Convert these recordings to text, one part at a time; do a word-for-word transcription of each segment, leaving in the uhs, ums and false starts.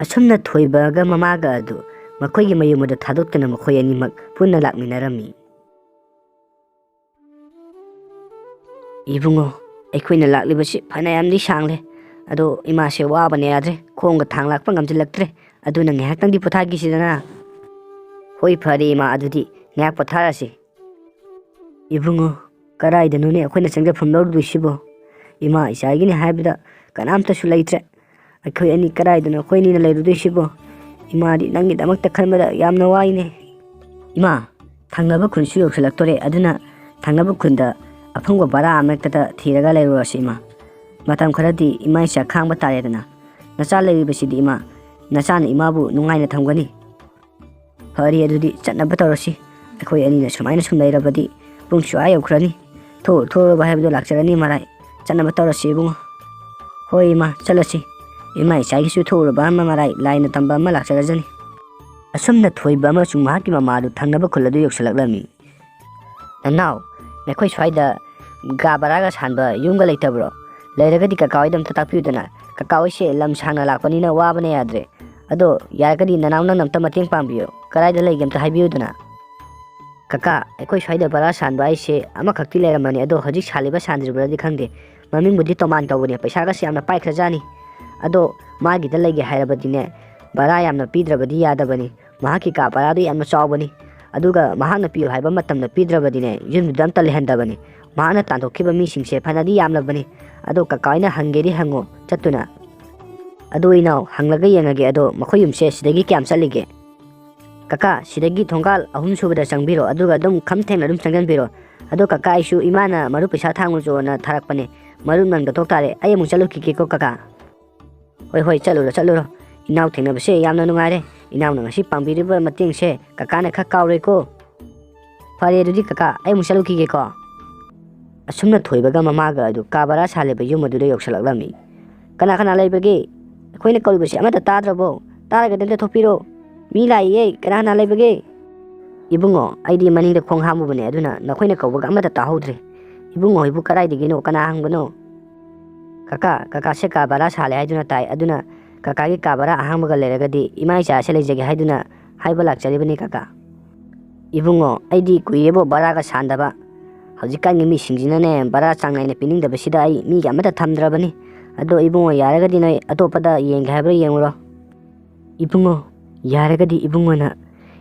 ꯑꯁꯨꯝꯅ ꯊꯣꯏꯕꯒ ꯃꯃꯥꯒ ꯑꯗꯨ ꯃꯈꯣꯏꯒꯤ ꯃꯌꯨꯝ ꯑꯗꯨ ꯊꯥꯗꯣꯛꯇꯨꯅ ꯃꯈꯣꯏ ꯑꯅꯤꯃꯛ ꯄꯨꯟꯅ ꯂꯥꯛꯃꯤꯟꯅꯔꯝꯃꯤ꯫ "ꯏꯕꯨꯡꯉꯣ, ꯑꯩꯈꯣꯏꯅ ꯂꯥꯛꯂꯤꯕꯁꯤ ꯐꯅꯌꯥꯝꯗꯤ ꯁꯥꯡꯂꯦ, ꯑꯗꯣ ꯏꯃꯥꯁꯦ ꯋꯥꯕꯅ ꯌꯥꯗ꯭ꯔꯦ, ꯈꯣꯡꯒ ꯊꯥꯡ ꯂꯥꯛꯄ ꯉꯝꯁꯤꯜꯂꯛꯇ꯭ꯔꯦ, ꯑꯗꯨꯅ ꯉꯥꯏꯍꯥꯛꯇꯪꯗꯤ ꯄꯣꯊꯥꯈꯤꯁꯤꯗꯅ?" "ꯍꯣꯏ, ꯐꯔꯦ ꯏꯃꯥ, ꯑꯗꯨꯗꯤ ꯉꯥꯏꯍꯥꯛ ꯄꯣꯊꯥꯔꯁꯤ꯫" "ꯏꯕꯨꯡꯉꯣ, ꯀꯗꯥꯏꯗꯅꯣꯅꯦ ꯑꯩꯈꯣꯏꯅ ꯆꯪꯖꯐꯝ ꯂꯧꯔꯨꯗꯣꯏꯁꯤꯕꯣ? ꯏꯃꯥ ꯏꯆꯥꯒꯤꯅꯤ ꯍꯥꯏꯕꯗ ꯀꯅꯥꯝꯇꯁꯨ ꯂꯩꯇ꯭ꯔꯦ꯫ ꯑꯩꯈꯣꯏ ꯑꯅꯤ ꯀꯗꯥꯏꯗꯅꯣ ꯑꯩꯈꯣꯏ ꯑꯅꯤꯅ ꯂꯩꯔꯨꯗꯣꯏꯁꯤꯕꯣ? ꯏꯃꯥꯗꯤ ꯅꯪꯒꯤꯗꯃꯛꯇ ꯈꯟꯕꯗ ꯌꯥꯝꯅ ꯋꯥꯏꯅꯦ꯫" "ꯏꯃꯥ, ꯊꯪꯅꯕ ꯈꯨꯟꯁꯨ ꯌꯧꯁꯤꯜꯂꯛꯇꯣꯔꯦ, ꯑꯗꯨꯅ ꯊꯪꯅꯕ ꯈꯨꯟꯗ ꯑꯐꯪꯕ ꯚꯔꯥ ꯑꯃꯍꯦꯛꯇꯗ ꯊꯤꯔꯒ ꯂꯩꯔꯨꯔꯁꯤ ꯏꯃꯥ꯫ ꯃꯇꯝ ꯈꯔꯗꯤ ꯏꯃꯥ ꯏꯆꯥ ꯈꯥꯡꯕ ꯇꯥꯔꯦꯗꯅ꯫ ꯅꯆꯥ ꯂꯩꯔꯤꯕꯁꯤꯗꯤ ꯏꯃꯥ, ꯅꯆꯥꯅ ꯏꯃꯥꯕꯨ ꯅꯨꯡꯉꯥꯏꯅ ꯊꯝꯒꯅꯤ꯫" "ꯐꯔꯦ, ꯑꯗꯨꯗꯤ ꯆꯠꯅꯕ ꯇꯧꯔꯁꯤ꯫ ꯑꯩꯈꯣꯏ ꯑꯅꯤꯅ ꯁꯨꯃꯥꯏꯅ ꯁꯨꯝ ꯂꯩꯔꯕꯗꯤ ꯄꯨꯡꯁꯨ ꯑꯥ ꯌꯧꯈ꯭ꯔꯅꯤ꯫ ꯊꯣꯛꯎ ꯊꯣꯛꯎꯔꯕ ꯍꯥꯏꯕꯗꯨ ꯂꯥꯛꯆꯔꯅꯤ ꯃꯔꯥꯏ꯫ ꯆꯠꯅꯕ ꯇꯧꯔꯁꯤ ꯏꯕꯨꯡꯉꯣ꯫" "ꯍꯣꯏ ꯏꯃꯥ, ꯆꯠꯂꯁꯤ꯫ ꯏꯃꯥ ꯏꯆꯥꯒꯤꯁꯨ ꯊꯣꯛꯎꯔꯕ ꯑꯃ ꯃꯔꯥꯏ, ꯂꯥꯏꯅ ꯇꯝꯕ ꯑꯃ ꯂꯥꯛꯆꯔꯖꯅꯤ꯫" ꯑꯁꯨꯝꯅ ꯊꯣꯏꯕ ꯑꯃꯁꯨꯡ ꯃꯍꯥꯛꯀꯤ ꯃꯃꯥꯗꯨ ꯊꯪꯅꯕ ꯈꯨꯜ ꯑꯗꯨ ꯌꯧꯁꯤꯜꯂꯛꯂꯝꯃꯤ꯫ "ꯅꯅꯥꯎ, ꯅꯈꯣꯏ ꯁ꯭ꯋꯥꯏꯗ ꯀꯥ ꯚꯔꯥꯒ ꯁꯥꯟꯕ ꯌꯨꯝꯒ ꯂꯩꯇꯕ꯭ꯔꯣ? ꯂꯩꯔꯒꯗꯤ ꯀꯀꯥ ꯍꯣꯏꯗ ꯑꯝꯇ ꯇꯥꯛꯄꯤꯌꯨꯗꯅ꯫ ꯀꯀꯥ ꯍꯣꯏꯁꯦ ꯂꯝ ꯁꯥꯡꯅ ꯂꯥꯛꯄꯅꯤꯅ ꯋꯥꯕꯅ ꯌꯥꯗ꯭ꯔꯦ꯫ ꯑꯗꯣ ꯌꯥꯔꯒꯗꯤ ꯅꯅꯥꯎ ꯅꯪꯅ ꯑꯝꯇ ꯃꯇꯦꯡ ꯄꯥꯡꯕꯤꯌꯨ꯫ ꯀꯗꯥꯏꯗ ꯂꯩꯒꯦ ꯑꯝꯇ ꯍꯥꯏꯕꯤꯌꯨꯗꯅ꯫" "ꯀꯀꯥ, ꯑꯩꯈꯣꯏ ꯁ꯭ꯋꯥꯏꯗ ꯚꯔꯥ ꯁꯥꯟꯕ ꯍꯥꯏꯁꯦ ꯑꯃꯈꯛꯇꯤ ꯂꯩꯔꯝꯕꯅꯤ, ꯑꯗꯣ ꯍꯧꯖꯤꯛ ꯁꯥꯜꯂꯤꯕ ꯁꯥꯟꯗ꯭ꯔꯤꯕ꯭ꯔꯗꯤ ꯈꯪꯗꯦ꯫ ꯃꯃꯤꯡꯕꯨꯗꯤ ꯇꯣꯃꯥꯟ ꯀꯧꯕꯅꯦ, ꯄꯩꯁꯥꯒꯁꯦ ꯌꯥꯝꯅ ꯄꯥꯏꯈ꯭ꯔꯖꯥꯠꯅꯤ꯫ ꯑꯗꯣ ꯃꯥꯒꯤꯗ ꯂꯩꯒꯦ ꯍꯥꯏꯔꯕꯗꯤꯅꯦ, ꯚꯔꯥ ꯌꯥꯝꯅ ꯄꯤꯗ꯭ꯔꯕꯗꯤ ꯌꯥꯗꯕꯅꯤ꯫ ꯃꯍꯥꯛꯀꯤ ꯀꯥ ꯚꯔꯥꯗꯨ ꯌꯥꯝꯅ ꯆꯥꯎꯕꯅꯤ꯫ ꯑꯗꯨꯒ ꯃꯍꯥꯛꯅ ꯄꯤꯌꯨ ꯍꯥꯏꯕ ꯃꯇꯝꯗ ꯄꯤꯗ꯭ꯔꯕꯗꯤꯅꯦ, ꯌꯨꯝꯗꯨꯗ ꯑꯝꯇ ꯂꯩꯍꯟꯗꯕꯅꯤ꯫ ꯃꯍꯥꯛꯅ ꯇꯥꯟꯊꯣꯛꯈꯤꯕ ꯃꯤꯁꯤꯡꯁꯦ ꯐꯅꯗꯤ ꯌꯥꯝꯂꯕꯅꯤ꯫ ꯑꯗꯣ ꯀꯀꯥ ꯍꯣꯏꯅ ꯍꯪꯒꯦꯗꯤ ꯍꯪꯉꯣ ꯆꯠꯇꯨꯅ꯫" "ꯑꯗꯨ ꯏꯅꯥꯎ, ꯍꯪꯂꯒ ꯌꯦꯡꯉꯒꯦ꯫ ꯑꯗꯣ ꯃꯈꯣꯏ ꯌꯨꯝꯁꯦ ꯁꯤꯗꯒꯤ ꯀꯌꯥꯝ ꯆꯠꯂꯤꯒꯦ?" "ꯀꯀꯥ, ꯁꯤꯗꯒꯤ ꯊꯣꯡꯒꯥꯜ ꯑꯍꯨꯝ ꯁꯨꯕꯗ ꯆꯪꯕꯤꯔꯣ, ꯑꯗꯨꯒ ꯑꯗꯨꯝ ꯈꯝ ꯊꯦꯡꯅ ꯑꯗꯨꯝ ꯆꯪꯁꯤꯟꯕꯤꯔꯣ꯫ ꯑꯗꯣ ꯀꯀꯥ, ꯑꯩꯁꯨ ꯏꯃꯥꯅ ꯃꯔꯨꯞ ꯄꯩꯁꯥ ꯊꯥꯡꯉꯨꯆꯣꯅ ꯊꯥꯔꯛꯄꯅꯦ, ꯃꯔꯨꯞ ꯅꯪꯗ ꯊꯣꯛ ꯇꯥꯔꯦ꯫ ꯑꯩ ꯑꯃꯨꯛ ꯆꯠꯂꯨꯈꯤꯒꯦꯀꯣ ꯀꯀꯥ꯫" "ꯍꯣꯏ, ꯍꯣꯏ, ꯆꯠꯂꯨꯔꯣ, ꯆꯠꯂꯨꯔꯣ꯫ ꯏꯅꯥꯎ ꯊꯦꯡꯅꯕꯁꯦ ꯌꯥꯝꯅ ꯅꯨꯡꯉꯥꯏꯔꯦ꯫ ꯏꯅꯥꯎꯅ ꯉꯁꯤ ꯄꯥꯡꯕꯤꯔꯤꯕ ꯃꯇꯦꯡꯁꯦ ꯀꯀꯥꯅ ꯈꯔ ꯀꯥꯎꯔꯣꯏꯀꯣ꯫ ꯐꯔꯦ, ꯑꯗꯨꯗꯤ ꯀꯀꯥ, ꯑꯩ ꯑꯃꯨꯛ ꯆꯠꯂꯨꯈꯤꯒꯦꯀꯣ꯫" ꯑꯁꯨꯝꯅ ꯊꯣꯏꯕꯒ ꯃꯃꯥꯒ ꯑꯗꯨ ꯀꯥ ꯚꯔꯥ ꯁꯥꯜꯂꯤꯕ ꯌꯨꯝ ꯑꯗꯨꯗ ꯌꯧꯁꯤꯜꯂꯛꯂꯝꯃꯤ꯫ "ꯀꯅꯥ ꯀꯅꯥ ꯂꯩꯕꯒꯦ? ꯑꯩꯈꯣꯏꯅ ꯀꯧꯔꯤꯕꯁꯦ ꯑꯃꯠꯇ ꯇꯥꯗ꯭ꯔꯕꯣ? ꯇꯥꯔꯒꯗꯤ ꯑꯝꯇ ꯊꯣꯛꯄꯤꯔꯣ꯫ ꯃꯤ ꯂꯥꯛꯏꯌꯦ, ꯀꯅꯥ ꯀꯅꯥ ꯂꯩꯕꯒꯦ?" "ꯏꯕꯨꯡꯉꯣ, ꯑꯩꯗꯤ ꯃꯅꯤꯡꯗ ꯈꯣꯡ ꯍꯥꯝꯃꯨꯕꯅꯦ, ꯑꯗꯨꯅ ꯅꯈꯣꯏꯅ ꯀꯧꯕꯒ ꯑꯃꯠꯇ ꯇꯥꯍꯧꯗ꯭ꯔꯦ꯫ ꯏꯕꯨꯡꯉꯣ ꯍꯣꯏꯕꯨ ꯀꯗꯥꯏꯗꯒꯤꯅꯣ? ꯀꯅꯥ ꯍꯪꯕꯅꯣ?" "ꯀꯀꯥ, ꯀꯀꯥꯁꯦ ꯀꯥ ꯚꯔꯥ ꯁꯥꯜꯂꯦ ꯍꯥꯏꯗꯨꯅ ꯇꯥꯏ, ꯑꯗꯨꯅ ꯀꯀꯥꯒꯤ ꯀꯥ ꯚꯔꯥ ꯑꯍꯥꯡꯕꯒ ꯂꯩꯔꯒꯗꯤ ꯏꯃꯥ ꯏꯆꯥꯁꯦ ꯂꯩꯖꯒꯦ ꯍꯥꯏꯗꯨꯅ ꯍꯥꯏꯕ ꯂꯥꯛꯆꯔꯤꯕꯅꯤ ꯀꯀꯥ꯫ ꯏꯕꯨꯡꯉꯣ, ꯑꯩꯗꯤ ꯀꯨꯏꯔꯦꯕꯣ ꯚꯔꯥꯒ ꯁꯥꯟꯗꯕ꯫ ꯍꯧꯖꯤꯛꯀꯥꯟꯒꯤ ꯃꯤꯁꯤꯡꯁꯤꯅꯅꯦ ꯚꯔꯥ ꯆꯥꯡ ꯅꯥꯏꯅ ꯄꯤꯅꯤꯡꯗꯕꯁꯤꯗ ꯑꯩ ꯃꯤꯒ ꯑꯃꯠꯇ ꯊꯝꯗ꯭ꯔꯕꯅꯤ꯫ ꯑꯗꯣ ꯏꯕꯨꯡꯉꯣ, ꯌꯥꯔꯒꯗꯤ ꯅꯣꯏ ꯑꯇꯣꯞꯄꯗ ꯌꯦꯡꯒꯦ ꯍꯥꯏꯕ꯭ꯔꯥ ꯌꯦꯡꯉꯨꯔꯣ꯫ ꯏꯕꯨꯡꯉꯣ, ꯌꯥꯔꯒꯗꯤ ꯏꯕꯨꯡꯉꯣꯅ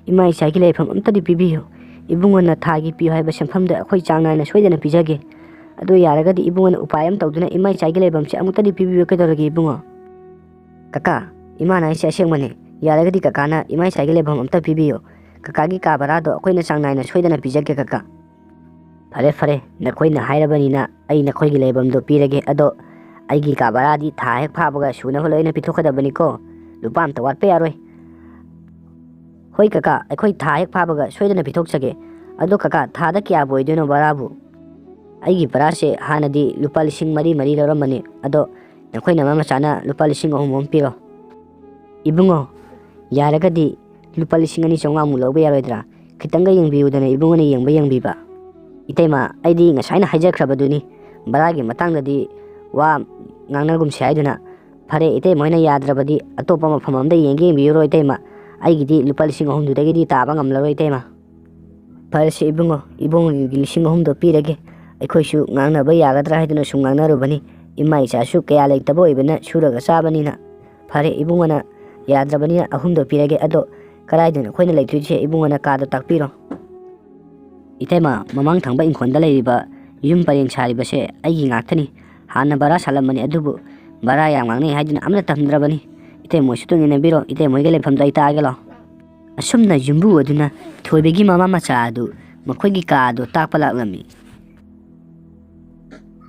ꯏꯃꯥ ꯏꯆꯥꯒꯤ ꯂꯩꯐꯝ ꯑꯝꯇꯗꯤ ꯄꯤꯕꯤꯌꯨ꯫ ꯏꯕꯨꯡꯉꯣꯅ ꯊꯥꯒꯤ ꯄꯤꯌꯨ ꯍꯥꯏꯕ ꯁꯦꯟꯐꯝꯗꯣ ꯑꯩꯈꯣꯏ ꯆꯥꯡ ꯅꯥꯏꯅ ꯁꯣꯏꯗꯅ ꯄꯤꯖꯒꯦ꯫ ꯑꯗꯨ ꯌꯥꯔꯒꯗꯤ ꯏꯕꯨꯡꯉꯣꯅ ꯎꯄꯥꯏ ꯑꯃ ꯇꯧꯗꯨꯅ ꯏꯃꯥ ꯏꯆꯥꯒꯤ ꯂꯩꯐꯝꯁꯦ ꯑꯃꯨꯛꯇꯗꯤ ꯄꯤꯕꯤꯌꯨ ꯀꯩꯗꯧꯔꯒꯦ ꯏꯕꯨꯡꯉꯣ? ꯀꯀꯥ, ꯏꯃꯥꯅ ꯍꯥꯏꯁꯦ ꯑꯁꯦꯡꯕꯅꯦ꯫ ꯌꯥꯔꯒꯗꯤ ꯀꯀꯥꯅ ꯏꯃꯥ ꯏꯆꯥꯒꯤ ꯂꯩꯐꯝ ꯑꯝꯇ ꯄꯤꯕꯤꯌꯨ꯫ ꯀꯀꯥꯒꯤ ꯀꯥ ꯚꯔꯥꯗꯣ ꯑꯩꯈꯣꯏꯅ ꯆꯥꯡ ꯅꯥꯏꯅ ꯁꯣꯏꯗꯅ ꯄꯤꯖꯒꯦ ꯀꯀꯥ꯫ ꯐꯔꯦ ꯐꯔꯦ, ꯅꯈꯣꯏꯅ ꯍꯥꯏꯔꯕꯅꯤꯅ ꯑꯩ ꯅꯈꯣꯏꯒꯤ ꯂꯩꯐꯝꯗꯣ ꯄꯤꯔꯒꯦ꯫ ꯑꯗꯣ ꯑꯩꯒꯤ ꯀꯥ ꯚꯔꯥꯗꯤ ꯊꯥ ꯍꯦꯛ ꯐꯥꯕꯒ ꯁꯨꯅꯕ ꯂꯣꯏꯅ ꯄꯤꯊꯣꯛꯀꯗꯕꯅꯤꯀꯣ꯫ ꯂꯨꯄꯥ ꯑꯝꯇ ꯋꯥꯠꯄ ꯌꯥꯔꯣꯏ꯫ ꯍꯣꯏ ꯀꯀꯥ, ꯑꯩꯈꯣꯏ ꯊꯥ ꯍꯦꯛ ꯐꯥꯕꯒ ꯁꯣꯏꯗꯅ ꯄꯤꯊꯣꯛꯆꯒꯦ꯫ ꯑꯗꯣ ꯀꯀꯥ, ꯊꯥꯗ ꯀꯌꯥꯕꯨ ꯑꯣꯏꯗꯣꯏꯅꯣ ꯚꯔꯥꯕꯨ? ꯑꯩꯒꯤ ꯚꯔꯥꯁꯦ ꯍꯥꯟꯅꯗꯤ ꯂꯨꯄꯥ ꯂꯤꯁꯤꯡ ꯃꯔꯤ ꯃꯔꯤ ꯂꯧꯔꯝꯕꯅꯤ, ꯑꯗꯣ ꯅꯈꯣꯏ ꯅꯃꯥ ꯃꯆꯥꯅ ꯂꯨꯄꯥ ꯂꯤꯁꯤꯡ ꯑꯍꯨꯝ ꯑꯃ ꯄꯤꯔꯣ꯫ ꯏꯕꯨꯡꯉꯣ, ꯌꯥꯔꯒꯗꯤ ꯂꯨꯄꯥ ꯂꯤꯁꯤꯡ ꯑꯅꯤ ꯆꯥꯝꯃꯉꯥꯃꯨꯛ ꯂꯧꯕ ꯌꯥꯔꯣꯏꯗ꯭ꯔꯥ? ꯈꯤꯇꯪꯒ ꯌꯦꯡꯕꯤꯌꯨꯗꯅ ꯏꯕꯨꯡꯉꯣꯅ ꯌꯦꯡꯕ ꯌꯦꯡꯕꯤꯕ꯫ ꯏꯇꯩꯃ, ꯑꯩꯗꯤ ꯉꯁꯥꯏꯅ ꯍꯥꯏꯖꯈ꯭ꯔꯕꯗꯨꯅꯤ, ꯚꯔꯥꯒꯤ ꯃꯇꯥꯡꯗꯗꯤ ꯋꯥ ꯉꯥꯡꯅꯒꯨꯝꯁꯦ ꯍꯥꯏꯗꯨꯅ꯫ ꯐꯔꯦ, ꯏꯇꯩꯃ ꯍꯣꯏꯅ ꯌꯥꯗ꯭ꯔꯕꯗꯤ ꯑꯇꯣꯞꯄ ꯃꯐꯝ ꯑꯃꯗ ꯌꯦꯡꯒꯦ ꯌꯦꯡꯕꯤꯔꯨꯔꯣ ꯏꯇꯩꯃ꯫ ꯑꯩꯒꯤꯗꯤ ꯂꯨꯄꯥ ꯂꯤꯁꯤꯡ ꯑꯍꯨꯝꯗꯨꯗꯒꯤꯗꯤ ꯇꯥꯕ ꯉꯝꯂꯔꯣꯏ ꯏꯇꯩꯃ꯫ ꯐꯔꯦꯁꯦ ꯏꯕꯨꯡꯉꯣ, ꯏꯕꯨꯡꯉꯣꯒꯤ ꯂꯤꯁꯤꯡ ꯑꯍꯨꯝꯗꯣ ꯄꯤꯔꯒꯦ꯫ ꯑꯩꯈꯣꯏꯁꯨ ꯉꯥꯡꯅꯕ ꯌꯥꯒꯗ꯭ꯔꯥ ꯍꯥꯏꯗꯨꯅ ꯁꯨꯝ ꯉꯥꯡꯅꯔꯨꯕꯅꯤ꯫ ꯏꯃꯥ ꯏꯆꯥꯁꯨ ꯀꯌꯥ ꯂꯩꯇꯕ ꯑꯣꯏꯕꯅ ꯁꯨꯔꯒ ꯆꯥꯕꯅꯤꯅ꯫ ꯐꯔꯦ ꯏꯕꯨꯡꯉꯣꯅ ꯌꯥꯗ꯭ꯔꯕꯅꯤꯅ ꯑꯍꯨꯝꯗꯣ ꯄꯤꯔꯒꯦ꯫ ꯑꯗꯣ ꯀꯗꯥꯏꯗꯅꯣ ꯑꯩꯈꯣꯏꯅ ꯂꯩꯗꯣꯏꯁꯦ? ꯏꯕꯨꯡꯉꯣꯅ ꯀꯥꯗꯣ ꯇꯥꯛꯄꯤꯔꯣ꯫ ꯏꯇꯩꯃ, ꯃꯃꯥꯡ ꯊꯪꯕ ꯏꯪꯈꯣꯜꯗ ꯂꯩꯔꯤꯕ ꯌꯨꯝ ꯄꯔꯦꯡ ꯁꯥꯔꯤꯕꯁꯦ ꯑꯩꯒꯤ ꯉꯥꯛꯇꯅꯤ꯫ ꯍꯥꯟꯅ ꯚꯔꯥ ꯁꯥꯜꯂꯝꯕꯅꯤ, ꯑꯗꯨꯕꯨ ꯚꯔꯥ ꯌꯥꯝ ꯉꯥꯡꯅꯩ ꯍꯥꯏꯗꯨꯅ ꯑꯃꯠꯇ ꯊꯝꯗ꯭ꯔꯕꯅꯤ꯫ ꯏꯇꯩꯃ ꯍꯣꯏꯁꯨ ꯇꯨꯃꯤꯟꯅ ꯏꯟꯅꯕꯤꯔꯣ, ꯏꯇꯩꯃ ꯍꯣꯏꯒꯤ ꯂꯩꯐꯝꯗꯣ ꯑꯩ ꯇꯥꯛꯑꯒꯦ ꯂꯥꯎ꯫ ꯑꯁꯨꯝꯅ ꯌꯨꯝꯕꯨ ꯑꯗꯨꯅ ꯊꯣꯏꯕꯒꯤ ꯃꯃꯥ ꯃꯆꯥ ꯑꯗꯨ ꯃꯈꯣꯏꯒꯤ ꯀꯥ ꯑꯗꯨ ꯇꯥꯛꯄ ꯂꯥꯛꯂꯝꯃꯤ꯫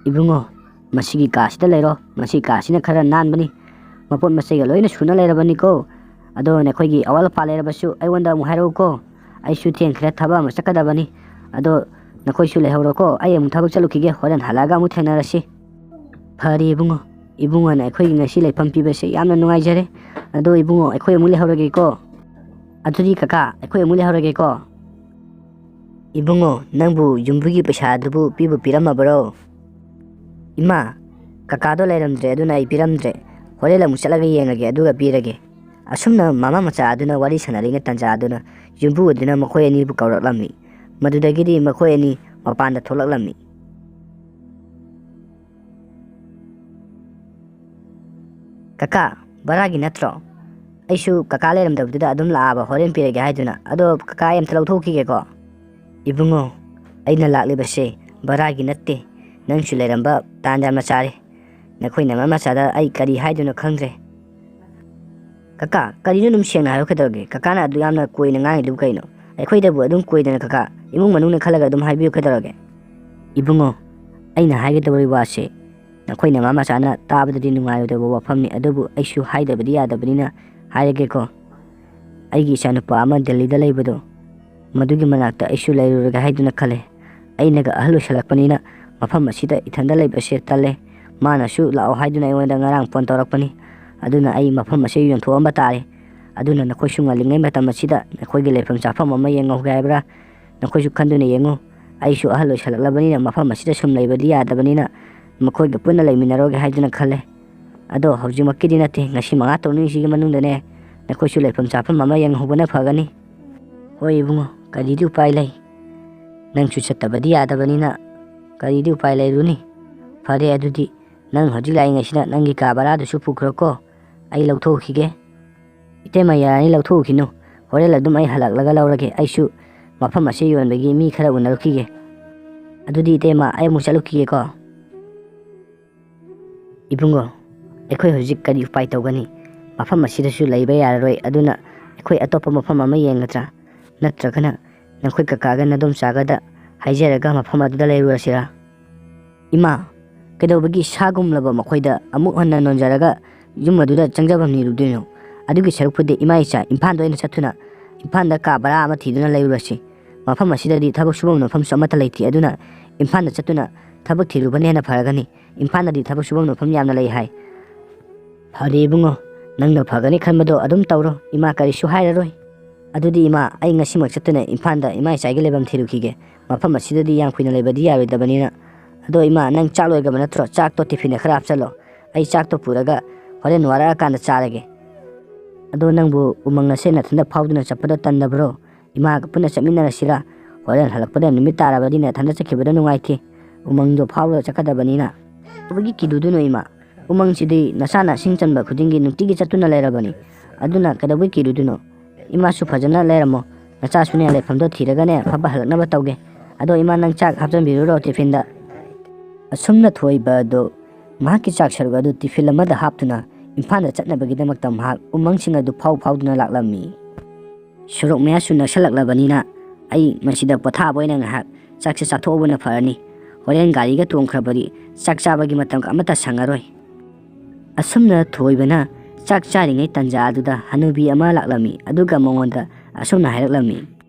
ꯏꯕꯨꯡꯉꯣ, ꯃꯁꯤꯒꯤ ꯀꯥꯁꯤꯗ ꯂꯩꯔꯣ, ꯃꯁꯤ ꯀꯥꯁꯤꯅ ꯈꯔ ꯅꯥꯟꯕꯅꯤ, ꯃꯄꯣꯠ ꯃꯆꯩꯒ ꯂꯣꯏꯅ ꯁꯨꯅ ꯂꯩꯔꯕꯅꯤꯀꯣ꯫ ꯑꯗꯣ ꯅꯈꯣꯏꯒꯤ ꯑꯋꯥꯠ ꯑꯄꯥ ꯂꯩꯔꯕꯁꯨ ꯑꯩꯉꯣꯟꯗ ꯑꯃꯨꯛ ꯍꯥꯏꯔꯛꯎꯀꯣ꯫ ꯑꯩꯁꯨ ꯊꯦꯡꯈ꯭ꯔꯦ, ꯊꯕꯛ ꯑꯃ ꯆꯠꯀꯗꯕꯅꯤ꯫ ꯑꯗꯣ ꯅꯈꯣꯏꯁꯨ ꯂꯩꯍꯧꯔꯣꯀꯣ, ꯑꯩ ꯑꯃꯨꯛ ꯊꯕꯛ ꯆꯠꯂꯨꯈꯤꯒꯦ, ꯍꯣꯔꯦꯟ ꯍꯜꯂꯛꯑꯒ ꯑꯃꯨꯛ ꯊꯦꯡꯅꯔꯁꯤ꯫ ꯐꯔꯦ ꯏꯕꯨꯡꯉꯣ, ꯏꯕꯨꯡꯉꯣꯅ ꯑꯩꯈꯣꯏꯒꯤ ꯉꯁꯤ ꯂꯩꯐꯝ ꯄꯤꯕꯁꯦ ꯌꯥꯝꯅ ꯅꯨꯡꯉꯥꯏꯖꯔꯦ꯫ ꯑꯗꯣ ꯏꯕꯨꯡꯉꯣ, ꯑꯩꯈꯣꯏ ꯑꯃꯨꯛ ꯂꯩꯍꯧꯔꯒꯦꯀꯣ꯫ ꯑꯗꯨꯗꯤ ꯀꯀꯥ, ꯑꯩꯈꯣꯏ ꯑꯃꯨꯛ ꯂꯩꯍꯧꯔꯒꯦꯀꯣ꯫ ꯏꯕꯨꯡꯉꯣ, ꯅꯪꯕꯨ ꯌꯨꯝꯕꯨꯒꯤ ꯄꯩꯁꯥ ꯑꯗꯨꯕꯨ ꯄꯤꯕꯨ ꯄꯤꯔꯝꯃꯕ꯭ꯔꯣ? ꯏꯃꯥ, ꯀꯀꯥꯗꯣ ꯂꯩꯔꯝꯗ꯭ꯔꯦ, ꯑꯗꯨꯅ ꯑꯩ ꯄꯤꯔꯝꯗ꯭ꯔꯦ꯫ ꯍꯣꯔꯦꯟ ꯑꯃꯨꯛ ꯆꯠꯂꯒ ꯌꯦꯡꯉꯒꯦ, ꯑꯗꯨꯒ ꯄꯤꯔꯒꯦ꯫ ꯑꯁꯨꯝꯅ ꯃꯃꯥ ꯃꯆꯥ ꯑꯗꯨꯅ ꯋꯥꯔꯤ ꯁꯥꯟꯅꯔꯤꯉꯩ ꯇꯥꯟꯖꯥ ꯑꯗꯨꯅ ꯌꯨꯝꯕꯨ ꯑꯗꯨꯅ ꯃꯈꯣꯏ ꯑꯅꯤꯕꯨ ꯀꯧꯔꯛꯂꯝꯃꯤ꯫ ꯃꯗꯨꯗꯒꯤꯗꯤ ꯃꯈꯣꯏ ꯑꯅꯤ ꯃꯄꯥꯟꯗ ꯊꯣꯛꯂꯛꯂꯝꯃꯤ꯫ "ꯀꯀꯥ, ꯚꯔꯥꯒꯤ ꯅꯠꯇ꯭ꯔꯣ? ꯑꯩꯁꯨ ꯀꯀꯥ ꯂꯩꯔꯝꯗꯕꯗꯨꯗ ꯑꯗꯨꯝ ꯂꯥꯛꯑꯕ, ꯍꯣꯔꯦꯟ ꯄꯤꯔꯒꯦ ꯍꯥꯏꯗꯨꯅ꯫ ꯑꯗꯣ ꯀꯀꯥ, ꯑꯩ ꯑꯝꯇ ꯂꯧꯊꯣꯛꯈꯤꯒꯦꯀꯣ?" "ꯏꯕꯨꯡꯉꯣ, ꯑꯩꯅ ꯂꯥꯛꯂꯤꯕꯁꯦ ꯚꯔꯥꯒꯤ ꯅꯠꯇꯦ, ꯅꯪꯁꯨ ꯂꯩꯔꯝꯕ ꯇꯥꯟ ꯌꯥꯝꯅ ꯆꯥꯔꯦ꯫ ꯅꯈꯣꯏ ꯅꯃꯥ ꯃꯆꯥꯗ ꯑꯩ ꯀꯔꯤ ꯍꯥꯏꯗꯣꯏꯅꯣ ꯈꯪꯗ꯭ꯔꯦ꯫" "ꯀꯀꯥ, ꯀꯔꯤꯅꯣ? ꯑꯗꯨꯝ ꯁꯦꯡꯅ ꯍꯥꯏꯌꯨ ꯀꯩꯗꯧꯔꯒꯦ? ꯀꯀꯥꯅ ꯑꯗꯨ ꯌꯥꯝꯅ ꯀꯣꯏꯅ ꯉꯥꯡꯉꯤꯗꯨꯕꯨ ꯀꯩꯅꯣ? ꯑꯩꯈꯣꯏꯗꯕꯨ ꯑꯗꯨꯝ ꯀꯣꯏꯗꯅ ꯀꯀꯥ, ꯏꯃꯨꯡ ꯃꯅꯨꯡꯅ ꯈꯜꯂꯒ ꯑꯗꯨꯝ ꯍꯥꯏꯕꯤꯌꯨ ꯀꯩꯗꯧꯔꯒꯦ?" "ꯏꯕꯨꯡꯉꯣ, ꯑꯩꯅ ꯍꯥꯏꯒꯗꯧꯔꯤꯕ ꯋꯥꯁꯦ ꯅꯈꯣꯏ ꯅꯃꯥ ꯃꯆꯥꯅ ꯇꯥꯕꯗꯗꯤ ꯅꯨꯡꯉꯥꯏꯔꯣꯏꯗꯕ ꯋꯥꯐꯝꯅꯤ, ꯑꯗꯨꯕꯨ ꯑꯩꯁꯨ ꯍꯥꯏꯗꯕꯗꯤ ꯌꯥꯗꯕꯅꯤꯅ ꯍꯥꯏꯔꯒꯦꯀꯣ꯫ ꯑꯩꯒꯤ ꯏꯆꯥꯅꯨꯄꯥ ꯑꯃ ꯗꯦꯜꯂꯤꯗ ꯂꯩꯕꯗꯣ, ꯃꯗꯨꯒꯤ ꯃꯅꯥꯛꯇ ꯑꯩꯁꯨ ꯂꯩꯔꯨꯔꯒꯦ ꯍꯥꯏꯗꯨꯅ ꯈꯜꯂꯦ꯫ ꯑꯩꯅꯒ ꯑꯍꯜ ꯑꯣꯏꯁꯜꯂꯛꯄꯅꯤꯅ ꯃꯐꯝ ꯑꯁꯤꯗ ꯏꯊꯟꯗ ꯂꯩꯕꯁꯦ ꯇꯜꯂꯦ꯫ ꯃꯥꯅꯁꯨ ꯂꯥꯛꯑꯣ ꯍꯥꯏꯗꯨꯅ ꯑꯩꯉꯣꯟꯗ ꯉꯔꯥꯡ ꯐꯣꯟ ꯇꯧꯔꯛꯄꯅꯤ꯫ ꯑꯗꯨꯅ ꯑꯩ ꯃꯐꯝ ꯑꯁꯤ ꯌꯣꯟꯊꯣꯛꯑꯝꯕ ꯇꯥꯔꯦ꯫ ꯑꯗꯨꯅ ꯅꯈꯣꯏꯁꯨ ꯉꯜꯂꯤꯉꯩ ꯃꯇꯝ ꯑꯁꯤꯗ ꯅꯈꯣꯏꯒꯤ ꯂꯩꯐꯝ ꯆꯥꯐꯝ ꯑꯃ ꯌꯦꯡꯍꯧꯒꯦ ꯍꯥꯏꯕ꯭ꯔꯥ? ꯅꯈꯣꯏꯁꯨ ꯈꯟꯗꯨꯅ ꯌꯦꯡꯉꯨ꯫ ꯑꯩꯁꯨ ꯑꯍꯜ ꯑꯣꯏꯁꯜꯂꯛꯂꯕꯅꯤꯅ ꯃꯐꯝ ꯑꯁꯤꯗ ꯁꯨꯝ ꯂꯩꯕꯗꯤ ꯌꯥꯗꯕꯅꯤꯅ ꯃꯈꯣꯏꯒ ꯄꯨꯟꯅ ꯂꯩꯃꯤꯟꯅꯔꯣꯒꯦ ꯍꯥꯏꯗꯨꯅ ꯈꯜꯂꯦ꯫ ꯑꯗꯣ ꯍꯧꯖꯤꯛꯃꯛꯀꯤꯗꯤ ꯅꯠꯇꯦ, ꯉꯁꯤ ꯃꯉꯥ ꯇꯔꯨꯛꯅꯤꯁꯤꯒꯤ ꯃꯅꯨꯡꯗꯅꯦ ꯅꯈꯣꯏꯁꯨ ꯂꯩꯐꯝ ꯆꯥꯐꯝ ꯑꯃ ꯌꯦꯡꯍꯧꯕꯅ ꯐꯒꯅꯤ꯫ ꯍꯣꯏ ꯏꯕꯨꯡꯉꯣ, ꯀꯔꯤꯗꯤ ꯎꯄꯥꯏ ꯂꯩ? ꯅꯪꯁꯨ ꯆꯠꯇꯕꯗꯤ ꯌꯥꯗꯕꯅꯤꯅ ꯀꯔꯤꯗꯤ ꯎꯄꯥꯏ ꯂꯩꯔꯨꯅꯤ? ꯐꯔꯦ ꯑꯗꯨꯗꯤ, ꯅꯪ ꯍꯧꯖꯤꯛ ꯂꯥꯛꯏꯉꯩꯁꯤꯗ ꯅꯪꯒꯤ ꯀꯥ ꯚꯔꯥꯗꯨꯁꯨ ꯄꯨꯈ꯭ꯔꯣꯀꯣ, ꯑꯩ ꯂꯧꯊꯣꯛꯈꯤꯒꯦ꯫" "ꯏꯇꯩꯃ, ꯌꯥꯔꯅꯤ, ꯂꯧꯊꯣꯛꯎꯈꯤꯅꯨ꯫ ꯍꯣꯔꯦꯟ ꯑꯗꯨꯝ ꯑꯩ ꯍꯜꯂꯛꯂꯒ ꯂꯧꯔꯒꯦ꯫ ꯑꯩꯁꯨ ꯃꯐꯝ ꯑꯁꯤ ꯌꯣꯟꯕꯒꯤ ꯃꯤ ꯈꯔ ꯎꯅꯔꯨꯈꯤꯒꯦ꯫ ꯑꯗꯨꯗꯤ ꯏꯇꯩꯃ, ꯑꯩ ꯑꯃꯨꯛ ꯆꯠꯂꯨꯈꯤꯒꯦꯀꯣ꯫" "ꯏꯕꯨꯡꯉꯣ, ꯑꯩꯈꯣꯏ ꯍꯧꯖꯤꯛ ꯀꯔꯤ ꯎꯄꯥꯏ ꯇꯧꯒꯅꯤ? ꯃꯐꯝ ꯑꯁꯤꯗꯁꯨ ꯂꯩꯕ ꯌꯥꯔꯔꯣꯏ꯫ ꯑꯗꯨꯅ ꯑꯩꯈꯣꯏ ꯑꯇꯣꯞꯄ ꯃꯐꯝ ꯑꯃ ꯌꯦꯡꯒꯗ꯭ꯔꯥ? ꯅꯠꯇ꯭ꯔꯒꯅ ꯅꯈꯣꯏ ꯀꯀꯥꯒ ꯅꯗꯣꯝꯆꯥꯒꯗ ꯍꯥꯏꯖꯔꯒ ꯃꯐꯝ ꯑꯗꯨꯗ ꯂꯩꯔꯨꯔꯁꯤꯔꯥ?" "ꯏꯃꯥ, ꯀꯩꯗꯧꯕꯒꯤ ꯁꯥꯒꯨꯝꯂꯕ ꯃꯈꯣꯏꯗ ꯑꯃꯨꯛ ꯍꯟꯅ ꯅꯣꯟꯖꯔꯒ ꯌꯨꯝ ꯑꯗꯨꯗ ꯆꯪꯖꯐꯝ ꯅꯤꯔꯨꯗꯣꯏꯅꯣ? ꯑꯗꯨꯒꯤ ꯁꯔꯨꯛꯄꯨꯗꯤ ꯏꯃꯥ ꯏꯆꯥ ꯏꯝꯐꯥꯜꯗ ꯑꯣꯏꯅ ꯆꯠꯇꯨꯅ ꯏꯝꯐꯥꯜꯗ ꯀꯥ ꯚꯔꯥ ꯑꯃ ꯊꯤꯗꯨꯅ ꯂꯩꯔꯨꯔꯁꯤ꯫ ꯃꯐꯝ ꯑꯁꯤꯗꯗꯤ ꯊꯕꯛ ꯁꯨꯐꯝ ꯅꯣꯝꯐꯝꯁꯨ ꯑꯃꯠꯇ ꯂꯩꯇꯦ꯫ ꯑꯗꯨꯅ ꯏꯝꯐꯥꯜꯗ ꯆꯠꯇꯨꯅ ꯊꯕꯛ ꯊꯤꯔꯨꯕꯅ ꯍꯦꯟꯅ ꯐꯔꯒꯅꯤ꯫ ꯏꯝꯐꯥꯜꯗꯗꯤ ꯊꯕꯛ ꯁꯨꯐꯝ ꯅꯣꯝꯐꯝ ꯌꯥꯝꯅ ꯂꯩ ꯍꯥꯏ꯫" "ꯐꯔꯦ ꯏꯕꯨꯡꯉꯣ, ꯅꯪꯅ ꯐꯒꯅꯤ ꯈꯟꯕꯗꯣ ꯑꯗꯨꯝ ꯇꯧꯔꯣ꯫ ꯏꯃꯥ ꯀꯔꯤꯁꯨ ꯍꯥꯏꯔꯔꯣꯏ꯫" "ꯑꯗꯨꯗꯤ ꯏꯃꯥ, ꯑꯩ ꯉꯁꯤꯃꯛ ꯆꯠꯇꯨꯅ ꯏꯝꯐꯥꯜꯗ ꯏꯃꯥ ꯏꯆꯥꯒꯤ ꯂꯩꯐꯝ ꯊꯤꯔꯨꯈꯤꯒꯦ꯫ ꯃꯐꯝ ꯑꯁꯤꯗꯗꯤ ꯌꯥꯝ ꯀꯨꯏꯅ ꯂꯩꯕꯗꯤ ꯌꯥꯔꯣꯏꯗꯕꯅꯤꯅ꯫ ꯑꯗꯣ ꯏꯃꯥ, ꯅꯪ ꯆꯥꯛ ꯂꯣꯏꯈ꯭ꯔꯕ ꯅꯠꯇ꯭ꯔꯣ? ꯆꯥꯛꯇꯣ ꯇꯤꯐꯤꯟꯗ ꯈꯔ ꯍꯥꯞꯆꯜꯂꯣ꯫ ꯑꯩ ꯆꯥꯛꯇꯣ ꯄꯨꯔꯒ ꯍꯣꯔꯦꯟ ꯋꯥꯔꯛꯑꯀꯥꯟꯗ ꯆꯥꯔꯒꯦ꯫ ꯑꯗꯣ ꯅꯪꯕꯨ ꯎꯃꯪ ꯑꯁꯦ ꯅꯊꯟꯗ ꯐꯥꯎꯗꯨꯅ ꯆꯠꯄꯗꯣ ꯇꯟꯗꯕ꯭ꯔꯣ? ꯏꯃꯥꯒ ꯄꯨꯟꯅ ꯆꯠꯃꯤꯟꯅꯔꯁꯤꯔꯥ? ꯍꯣꯔꯦꯟ ꯍꯜꯂꯛꯄꯗ ꯅꯨꯃꯤꯠ ꯇꯥꯔꯕꯗꯤ ꯅꯊꯟꯗ ꯆꯠꯈꯤꯕꯗꯣ ꯅꯨꯡꯉꯥꯏꯇꯦ꯫ ꯎꯃꯪꯗꯣ ꯐꯥꯎꯔꯒ ꯆꯠꯀꯗꯕꯅꯤꯅ꯫ ꯀꯩꯗꯧꯕꯒꯤ ꯀꯤꯔꯨꯗꯣꯏꯅꯣ ꯏꯃꯥ? ꯎꯃꯪꯁꯤꯗꯤ ꯅꯆꯥꯅ ꯏꯁꯤꯡ ꯆꯟꯕ ꯈꯨꯗꯤꯡꯒꯤ ꯅꯨꯡꯇꯤꯒꯤ ꯆꯠꯇꯨꯅ ꯂꯩꯔꯕꯅꯤ꯫ ꯑꯗꯨꯅ ꯀꯩꯗꯧꯕꯒꯤ ꯀꯤꯔꯨꯗꯣꯏꯅꯣ? ꯏꯃꯥꯁꯨ ꯐꯖꯅ ꯂꯩꯔꯝꯃꯣ꯫ ꯅꯆꯥꯁꯨꯅꯦ ꯂꯩꯐꯝꯗꯣ ꯊꯤꯔꯒꯅꯦ ꯑꯐꯕ ꯍꯜꯂꯛꯅꯕ ꯇꯧꯒꯦ꯫ ꯑꯗꯣ ꯏꯃꯥ, ꯅꯪ ꯆꯥꯛ ꯍꯥꯞꯆꯤꯟꯕꯤꯔꯨꯔꯣ ꯇꯤꯐꯤꯟꯗ꯫ ꯑꯁꯨꯝꯅ ꯊꯣꯏꯕ ꯑꯗꯨ ꯃꯍꯥꯛꯀꯤ ꯆꯥꯛ ꯁꯔꯨꯛ ꯑꯗꯨ ꯇꯤꯐꯤꯟ ꯑꯃꯗ ꯍꯥꯞꯇꯨꯅ ꯏꯝꯐꯥꯜꯗ ꯆꯠꯅꯕꯒꯤꯗꯃꯛꯇ ꯃꯍꯥꯛ ꯎꯃꯪꯁꯤꯡ ꯑꯗꯨ ꯐꯥꯎ ꯐꯥꯎꯗꯨꯅ ꯂꯥꯛꯂꯝꯃꯤ꯫ ꯁꯣꯔꯣꯛ ꯃꯌꯥꯁꯨ ꯅꯛꯁꯜꯂꯛꯂꯕꯅꯤꯅ ꯑꯩ ꯃꯁꯤꯗ ꯄꯣꯊꯥꯕ ꯑꯣꯏꯅ ꯉꯥꯏꯍꯥꯛ ꯆꯥꯛꯁꯦ ꯆꯥꯊꯣꯛꯍꯧꯕꯅ ꯐꯔꯅꯤ꯫ ꯍꯣꯔꯦꯟ ꯒꯥꯔꯤꯒ ꯇꯣꯡꯈ꯭ꯔꯕꯗꯤ ꯆꯥꯛ ꯆꯥꯕꯒꯤ ꯃꯇꯝ ꯑꯃꯠꯇ ꯁꯪꯉꯔꯣꯏ꯫ ꯑꯁꯨꯝꯅ ꯊꯣꯏꯕꯅ ꯆꯥꯛ ꯆꯥꯔꯤꯉꯩ ꯇꯟꯖꯥ ꯑꯗꯨꯗ ꯍꯅꯨꯕꯤ ꯑꯃ ꯂꯥꯛꯂꯝꯃꯤ꯫ ꯑꯗꯨꯒ ꯃꯉꯣꯟꯗ ꯑꯁꯨꯝꯅ ꯍꯥꯏꯔꯛꯂꯝꯃꯤ꯫